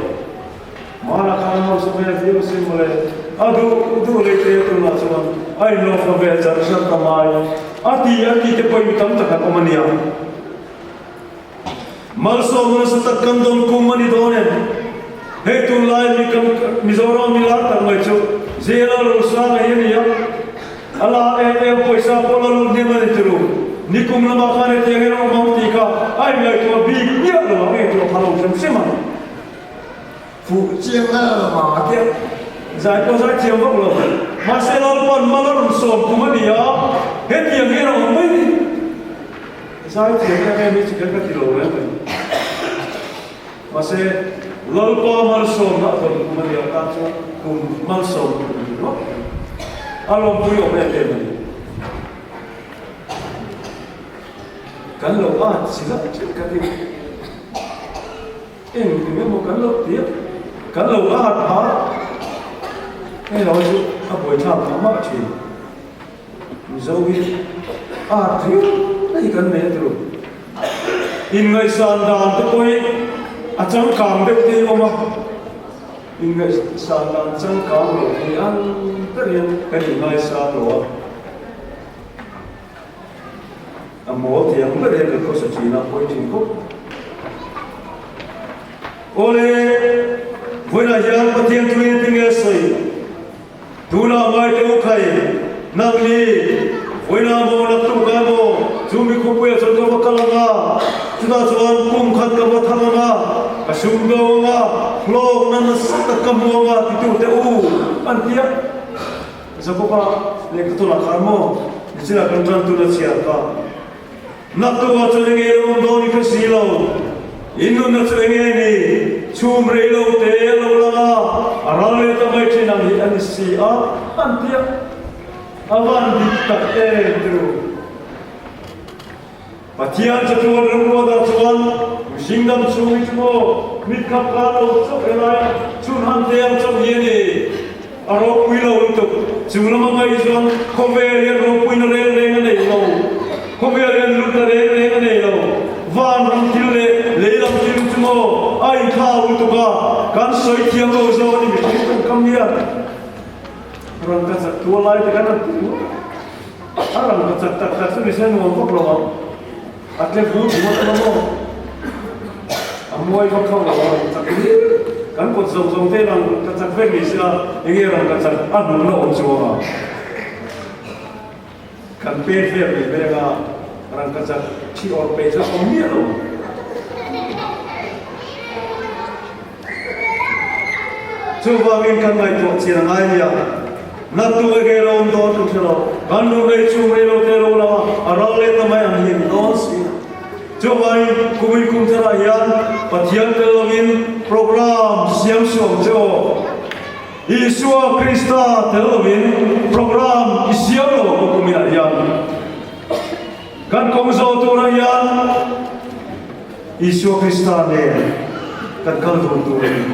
Hmana khan hausa ve viau sin mawle, a duh duh lei te tunah chuan a inlawhfa ve char char ta mai a ti a ti te pawhin mi tam tak an awm a nia. Malsawm nasa tak kan dawn kum a ni dawn em? Hei tunlai mi kan Mizoram mi lar tak mai chu Zela Rosanga hi a ni a, a la em em pawisa pawh la lut hnem a ni turu. Nikum lamah khan hetiang hian a awm ang tih kha a inngaihtuah bik miah lo ang, ngaihtuah pha lo hrim hrim ang. Fuh chiang em a tia zai pawh zai thiam vak lo. Mahse Lalpan mal a rawn sawm kum a ni a, hetiang hian a awm mai ni. Zai thiam em em hi chu kher ka ti lo reng mai. Mahse Lalpa malsawmna a dawn kum a ni a tan chuan kum malsawm kum a ni ringawt mai. A lawmpui awm em em a ni. Kan lo at si hlauh thin ka ti. Eng eng emaw kan lo ti a, kan lo at a, hei lo chu a buaithlak mah mah thin. Mizo hi at riau mai kan nei a ti lo. Inngaihsan dan te pawh hi a changkang deuh te hi a awm a, inngaihsan dan changkang lo thei ang ber hian kan inngaisang lo a. A mawl thei ang ber hian kan khawsa thin a, pawi thin khawp. Awle, vawiinah hian Pathian thu in tinge sawi? Tunah ngai teh u khai, nang ni, vawiinah maw naktuk ngai maw, chu mi khawpuiah chuan ka va kal ang a, chutah chuan kum khat ka va thang ang a, ka sum do ang a, hlawkna nasa tak ka hmu ang a titu teh u, an ti a. Jakoba lehkha tawlah khan maw nichinah kan tan tuna chhiar kha naktukah chuan enge lo awm dawn i hre si lo, in nunna chu enge ni, chhum rei lo te a lo lang a, a ral leh ta mai thin ang hi a ni si a, an ti a, a van dik tak em chu. Pathian chatuan remruatah chuan mihring dam chhung hi chu maw mit khap kar lo chauh helai chhun han te ang chauh hi a ni. A ropui lo lutuk. Chung lama ngaih chuan khawvel hian ropuina reng reng a nei lo. Khawvel hian lutna reng reng a nei lo. Van ram thil leh lei lam thil chu maw a inthlau lutuk a, kan sawi thiam lo zawk a ni mihring tawngkam hian. Rangkachak tual lai te kan rawn ti ringawt a. A rang ka chak tak tak chu nise nuam vak lo ang. A tle vut vut a maw? A muai vak kho lo ang chak hlir. Kan kut zawng zawng te rang ka chak vek ni sila enge rang ka chak a hnung na awm chuang a. Kan pen vel mai mai anga rang ka chak thi awrh peih chu a awm miah lo. Chuvangin kan ngaihtuah chian a ngai nia. Naktuk ege lo awm dawn kan hre lo. Kan lu nei chhung rei lo te lo lang a, a ral leh ta mai ang hi a ni dawn si. Chuvangin kumin kum tharah hian Pathian tel lovin program siam suh ang che aw. Isua Krista tel lovin program i siam lo ang u kuminah hian. Kan kawng zawh turah hian Isua Krista nen kan kal dun tur a ni.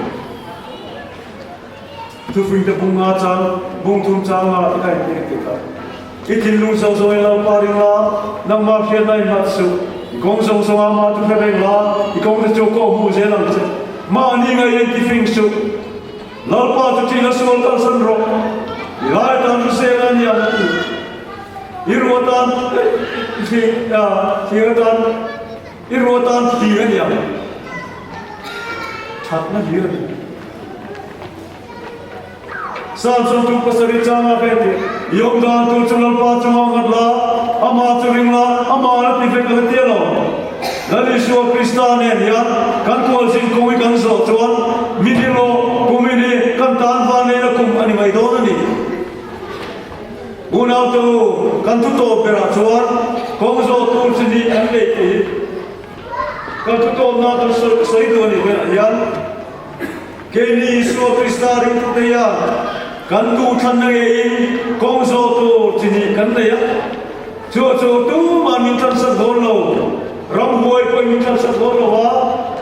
Thufingte bung nga chang, bung thum chang nga ti kha engtin tih kha. I thinlung zawng zawng in Lalpa ring la, nangmah hriatna in hlat suh. I kawng zawng zawng ah mah chu hre reng la, i kawng te chu kawh hmuh zel ang che. Mahni ngaih in ti fing suh. Lalpa chu ṭih la sual kalsan rawh. I lai tan hrisel a ni ang a ti. I ruah tan thlir atan I ruah tan thlir a ni ang. Thatna hlir a ni. Psalm 27 changa ka en tih, I awm dan tur chu Lalpa chunga nghat la, Amah chu ring la, Amah la ti vek la tia lo. Lal Isua Krista nen hian kan kualzin kawng hi kan zawh chuan mi ni rawh, kumin hi kan tan vanneihna kum a ni mai dawn a ni. Unau te u, kan thu tawp berah chuan kawng zawh tur chi nih an neih tih hi kan thu tawpna kan sawi duh a nih berah hian keini Isua Krista ringtute hian kan duhthlanna ngeiin kawng zawh tur chi nih kan nei a. Chu chu tumah min tlansak dawn lo, ramhuai pawhin min tlansak dawn lo a,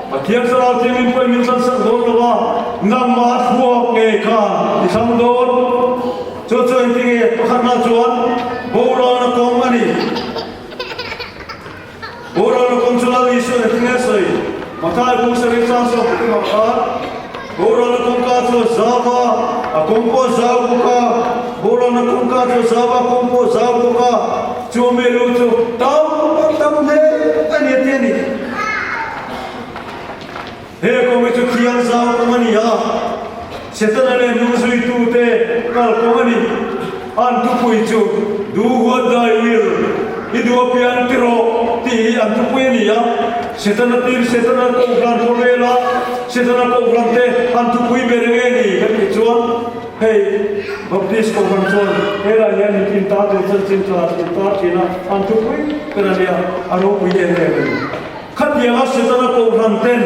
Pathian Thlarau Thianghlim pawhin min tlansak dawn lo a, nangmah thluak ngei khan i thlang dawn. Chu chu engtinge pakhatna chuan boralna kawng a ni. Boralna kawng chu Lal Isuan engtinge a sawi? Mathai bung sarih chang 13 khan boralna kawngka chu a zau a, a kawng pawh a zau bawk a, boralna kawngka chu a zau a, a kawng pawh a zau bawk a, chu a melu chu tam tam hle a ni a ti a ni. He kawng hi chu thiang zau kawng a ni a, Setana leh hnungzuitute kal kawng a ni. An thupui chu Do what thy will, I duh apiang ti rawh, tih hi an thupui a ni a. Setana tir, Setana kohhran khawvela Setana kohhran te an thupui ber eng nge ni kan tih chuan hei Baptist kohhran chuan helai hian mitin ta tur chanchin tha an tar thin a, an thupui ber a nia, a ropui em em a ni. Khatianga Setana kohhran ten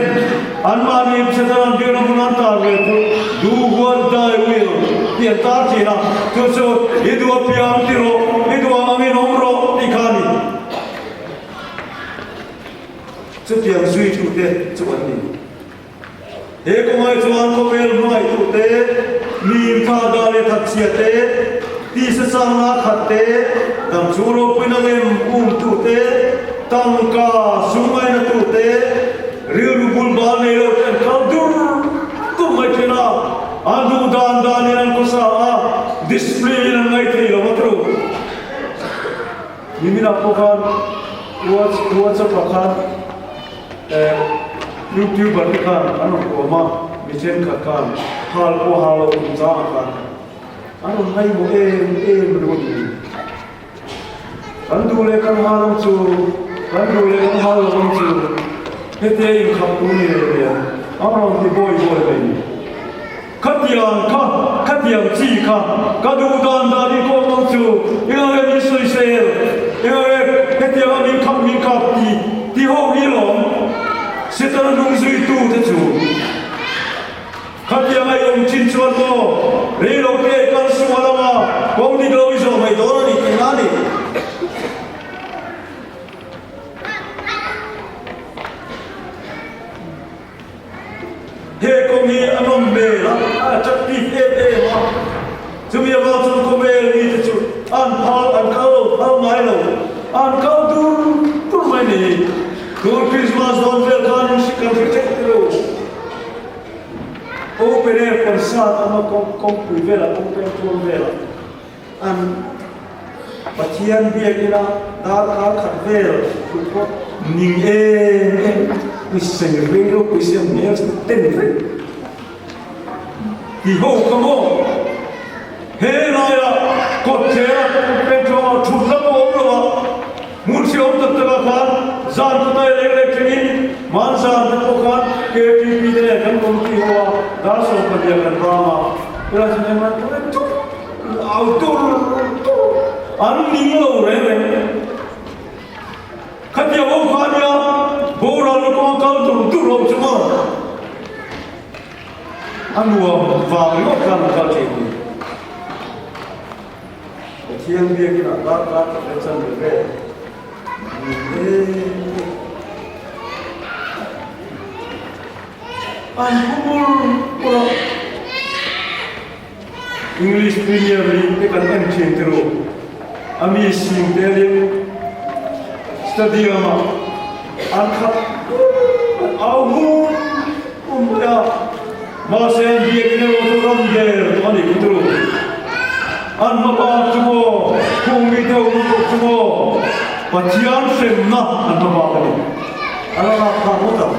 anmahni Setana'n biakna hmun an tar ve chu Do what thy will tih an tar thin a, chu chu i duh apiang ti rawh, i duh ang angin awm rawh tih kha a ni. Chutiang zuitute chu an ni. He kawngai chuan khawvel hmangaihtute, mi inthahdah leh thatchhia te, tisa changna khat te, damchhung ropuina lem umtute, tangka sum ngainatute, rilru bulbal nei lo te an kal dur dur mai thin a, an duh dan danin an khawsa a, discipline in an ngaih thei lo a thu. Niminah pawh khan WhatsApp ah khan YouTuber te khan an rawn kawm a, mi thenkhat khan hal pawh hal lo tum changah khan an rawn ngaihmawh em em ringawt mai. Kan duh leh kan hal ang chu, kan duh leh kan hal lo ang chu, hetia inkhap tur ni leh nen an rawn ti bawi bawi mai. Khatiang kha, khatiang chi kha ka duh dan dan i kawm ang chu, engah nge min sawisel, engah nge hetianga min khap min khap ti ti ho hi lawm Setana hnung zuitu te chu. Khatiang a i awm chin chuan maw rei lo te i kal sual anga kawng dik lo i zawh mai dawn a ni tihna a ni. He kawng hi a nawm hmel a, a attractive em em a. Chumi avang chuan khawvel mite chu an phal, an kal lo phal ngai lo, an kal dur dur mai ni. Tun Christmas dawn vel khan in hri kan hre teuh teuh lo. Open air concert a awm a, kawngpui velah, kawngpeng tluang velah an Pathian biakina darkar khat vel thut pawh ning em em i sei rei ropui sia hmel ten vek ti ho ka maw he laia kawt thera petrol ah thut lam a awm lo a hmun hreawm tak tak ah khan zan kawtai leng leh thlengin hman zan te pawh khan KTP te nen kan committee ho a dar 12 kan bang a helai chu engmah tuk Au tur tur an ning lo reng reng. Khatiang ho kha nia boral na kawng kal tur tur ho chu maw a nuam vang ringawt khan an kal thin ni. Pathian biakin ah darkar khat leh chan ve ve ni e. An pu bur bur a. English Premier League te kan en thin tiro a mi sing telin stadium ah an khat au hum hum mai a, mahse an biakin erawh chu ram der tawh a ni ku tiro. An hmabak chu maw khung mi te awm tawh chu maw Pathian hremna an hmabak a ni. A la lak phah ngawt ang.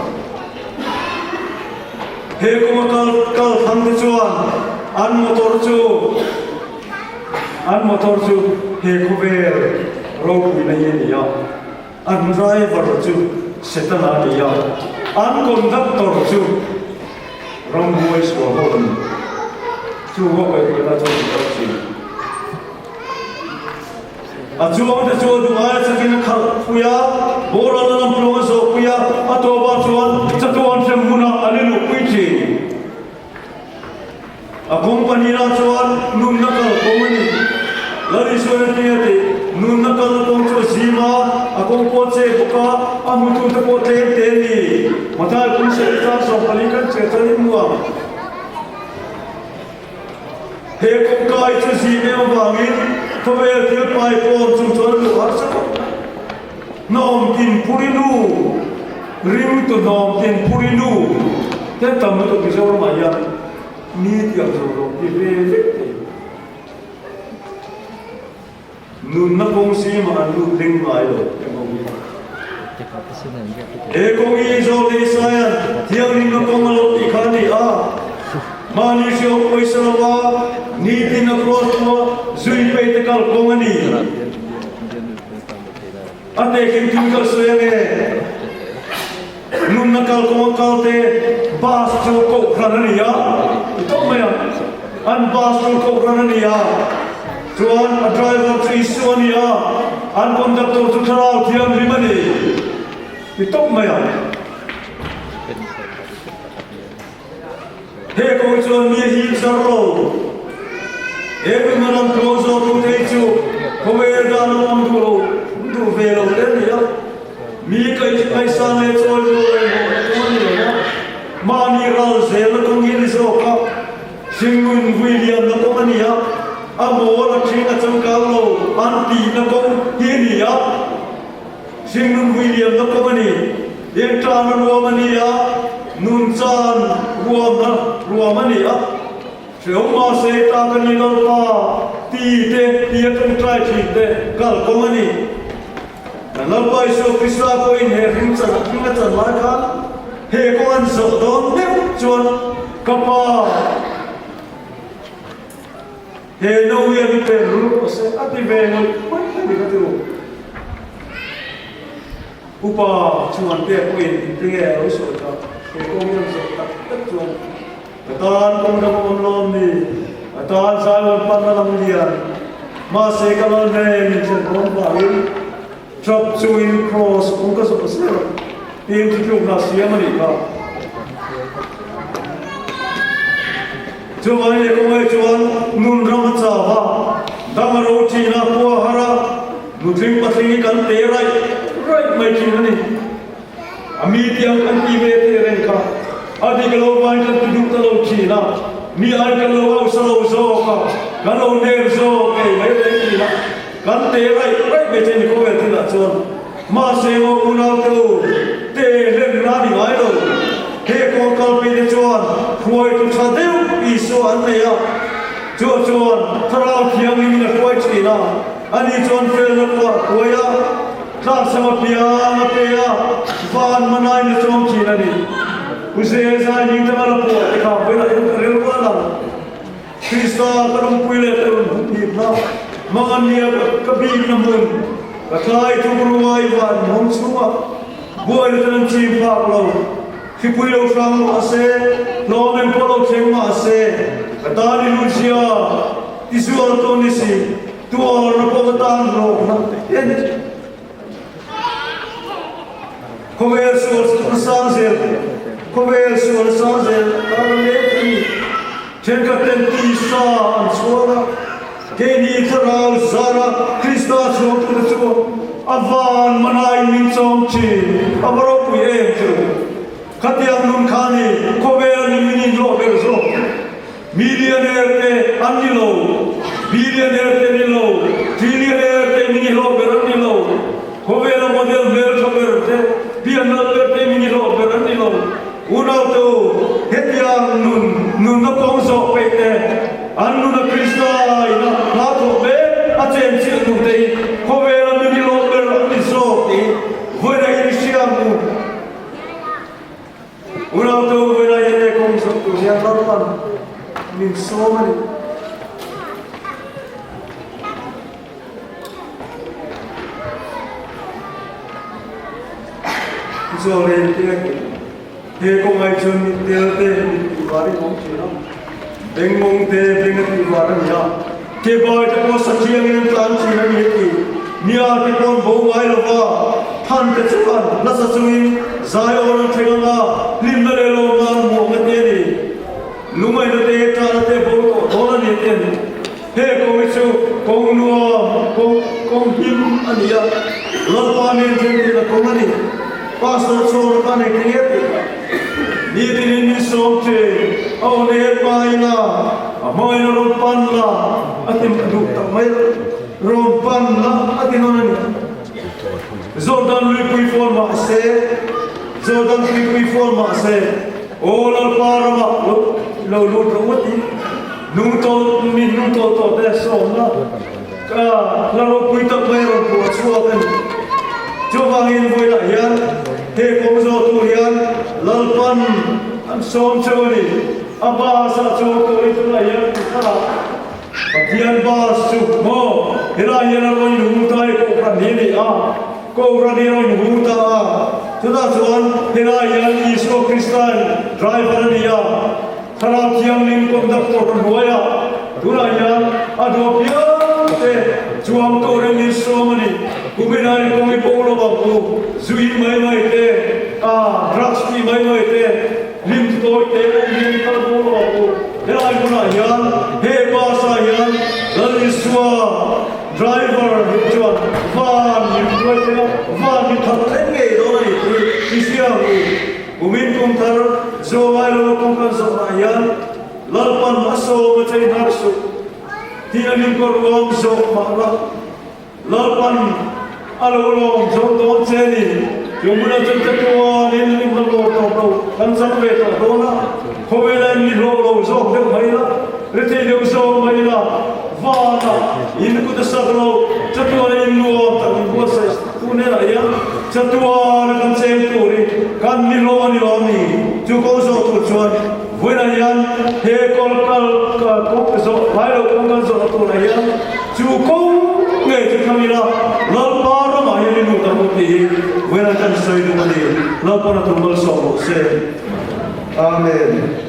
He kuma kal kal thang te chuan an motor chu an motor chu he khawvel ropuina hi a ni a, an driver chu Setana a ni a, an conductor chu ramhuai sual ho a ni. Chu ho kaihhruaina chuan an kal thin. A chuangte chu a duh aia chakin a khalh pui a, boral a lamtluang a zawh pui a, a tawpah chuan chatuan hrem hmunah an i luhpui thin. A company lah chuan nunna kalkawng a ni. Lal Isuan a ti a ti, Nunna kalkawng chu a zim a, a kawng pawh a che bawk a, a hmutute pawh tlem te a ni. Mathai Pui Sarih chang 14 kan chhiar chuan in hmu ang. He kawngkai chu zim em avangin khawvel thil pai pawn chung chuan a luh harsa khawp mai. Hnawm tin phuri nu, ringtu hnawm tin phuri nu te tam lutuk Mizoramah hian mi tiang zawng zawng ti ve vek thei. Nunna kawng zimah an lut ring ngai lo eng ho hi. He kawng hi Zawlne Isaia'n thianghlimna kawng a lo tih kha a ni a. Mahni hriau pawisa lova nitin a cross pawh zui pei te kal kawng a ni. A tehkhin thil kal sawi ange. Nunna kal kawng a kal te bus chu kohhran a ni a, i tawp mai ang. An bus chu kohhran a ni a, chuan a driver chu Isua a ni a, an conductor chu Thlarau Thianghlim a ni, i tawp mai ang. He kawng chuan mi a hip zar lo. He nunna lam tluang zawhtu thei chu khawvel dan a awm duh lo, duh ve lo te a ni a. Mi ngaihsan leh chawi rual reng ho na kawng a ni lo a. Mahni ral zelna kawng hi a ni zawk a, hringnun vui liamna kawng a ni a, a mawl a ṭhing a changkang lo an tihna kawng hi a ni a, hringnun vui liamna kawng a ni. Engṭana ruam a ni a, nunchan ruamna ruam a ni a. Hrehawm mahse ta ka ni Lalpa ti te tia ṭawngṭai ṭhin te kal kawng a ni. Kan Lalpa Isua Krista pawhin he hring chan hring a chan lai khan he kawng an zawh dawn meuh chuan ka pa he no hian i pen rul rawh se a ti ve ngawih ngawih a ni ka ti ru. Upa chuan te pawhin engtinge a lo sawi kha he kawng hi an zawh tak tak chuan Ka tan kawng dang awm lawm ni, ka tan Zion pan a lang lian. Mahse ka lal nen min thlen dawn vangin Trap chungin Cross kawng ka zawh zel tiin thutlukna siam a nih kha. Chuvangin leh kawngah chuan nun ram a chau a, dang a ro thin a, khua a har a, nutling patling hi kan te raih raih mai thin a ni. A mi tiang kan ti ve teh reng kha a dik lo vain kan ti duh ta lo thin a, mi ai kan lo hausa lo zawk a, kan lo nem zawk ei mai reng thin a, kan te raih raih mai che ni khawvel thilah chuan. Mahse maw unau te u, te hlen na ni ngai lo. He kawl kalpi te chuan hruaitu tha deuh Isua an nei a, chu chuan Thlarau Thianghlimin a hruai thin a, ani chuan felna pawh a hruai a, Tlangsam a piang a pe a, van manain a chawm thin a ni. Pu Zezai hming tanga la pawh te kha vawilah hian ka rilru a lang. Krista ka lungpui leh ka rawn hmuh hip na, mangan nia ka bikna hmun, ka tlai tuk ruai van hmawng chhungah buaina ten an chim phak lo. Hripui lo hrang mah se, hlawm eng pawh lo thleng mah se, ka tan i lut zia, i zual tawn ni si. Tuarna pawh ka tan hlawk na te a ni. Khawvel sual a sang zel, khawvel sual a sang zel tan a mek a ni. Thenkhat ten tisa an chhuang a, keini thlarau zara Krista chhuangtute chu a van manai min chawm thin, a va ropui em chu. Khatiang nun kha ni khawvel ni min inhlawh ber zawk. Millionaire te an ni lo, billionaire te ni lo, trillionaire te min i hlawh ber an ni lo, khawvela model hmeltha ber te, pian nalh ber te min i hlawh ber an ni lo. Unau te u, hetiang nun, nunna kawng zawh peih te, an nuna Krista ina hla thawh mek a chenchilh nun te hi khawvela min i hlawh ber an ni zawk tih vawiin a inhria ang u. Unau te u vawiin ah hian he kawng zawh tur hian Lalpan min sawm a ni. Zawh leh te he kawng ai chuan mit tel te mit tih var in awm thin a, bengmawng te beng a tih var a ni a, ke bai te pawh sathiangin an tlan thin a ni a ti. Nia te pawh an bo ngai lo va, than te chuan nasa chungin Zion an thleng ang a, hlimna leh lawmna an hmuh ang a ti a ni. Lungaina te, ṭahna te bo tawh dawn a ni a ti a ni. He kawng hi chu kawng nuam, kawng kawng him a ni a, Lalpa nen thleng theihna kawng a ni. Pastor chhawr kha nei thei nge tih kha. Nitinin min sawm thin, a aw nen hmain a, a hmain a rawn pan la, a ti duh tak mai a. Rawn pan la a ti nawn a ni. Jordan luipui fawn mah se, Jordan tuipui fawn mah se, Aw Lalpa ramah lo lo lut rawh ngawt i, nung tawl mi nung tawl tawh te sawmna ka hla ropui tak mai rawn phuah chhuak a ni. Chuvangin vawilah hian he kawng zawh tur hian Lalpan an sawm cheu a ni. A bus ah chuan turin tunah hian thlarah Pathian bus chu maw helai hian a rawn inhung ta i Kohhran hi a ni a, Kohhran hi a rawn inhung ta a, chutah chuan helai hian Isua Krista'n driver a ni a, Thlarau Thianghlim conductor hnuaiah tunah hian a duh apiang te chuang turin min sawm a ni. Kuminah in kawng i bo lo ang u, zu in mai mai te, drugs tih mai mai te, Hlim tawi te awm hian kal bo lo ang u. Helai hmunah hian he bus ah hian Lal Isua driver hi chuan van min hruai thei a, van min khalh thleng ngei dawn a ni tih i hria ang u. Kumin kum thar Zawh ngai lo kawng kan zawhah hian Lalpan a sawm a chei hnar suh. Tih a min kawr ruang zawk mah la, Lalpan a lo lawm zawk dawn che ni. Chu hmunah chuan chatuanin min la lawm tawp lo, kan chang ve tawh dawn a, khawvela in ni hlawh lo zawk deuh mai la, rethei deuh zawk mai la, vanah in kut a sak lo, chatuana in nuam tak in buatsaih tu hnenah hian chatuana kan cheng tur hi kan ni hlawh a ni lo ni. Chu kawng zawh tur chuan Vawiinah hian he kawl kal kawng zawh ngai lo kawng kan zawhna turah hian chu kawng ngei chu thlang ila Lalpa ramah hian i lut ang u tih hi vawiinah kan sawi duh a ni. Lalpa'n a tum malsawm rawh se. Amen.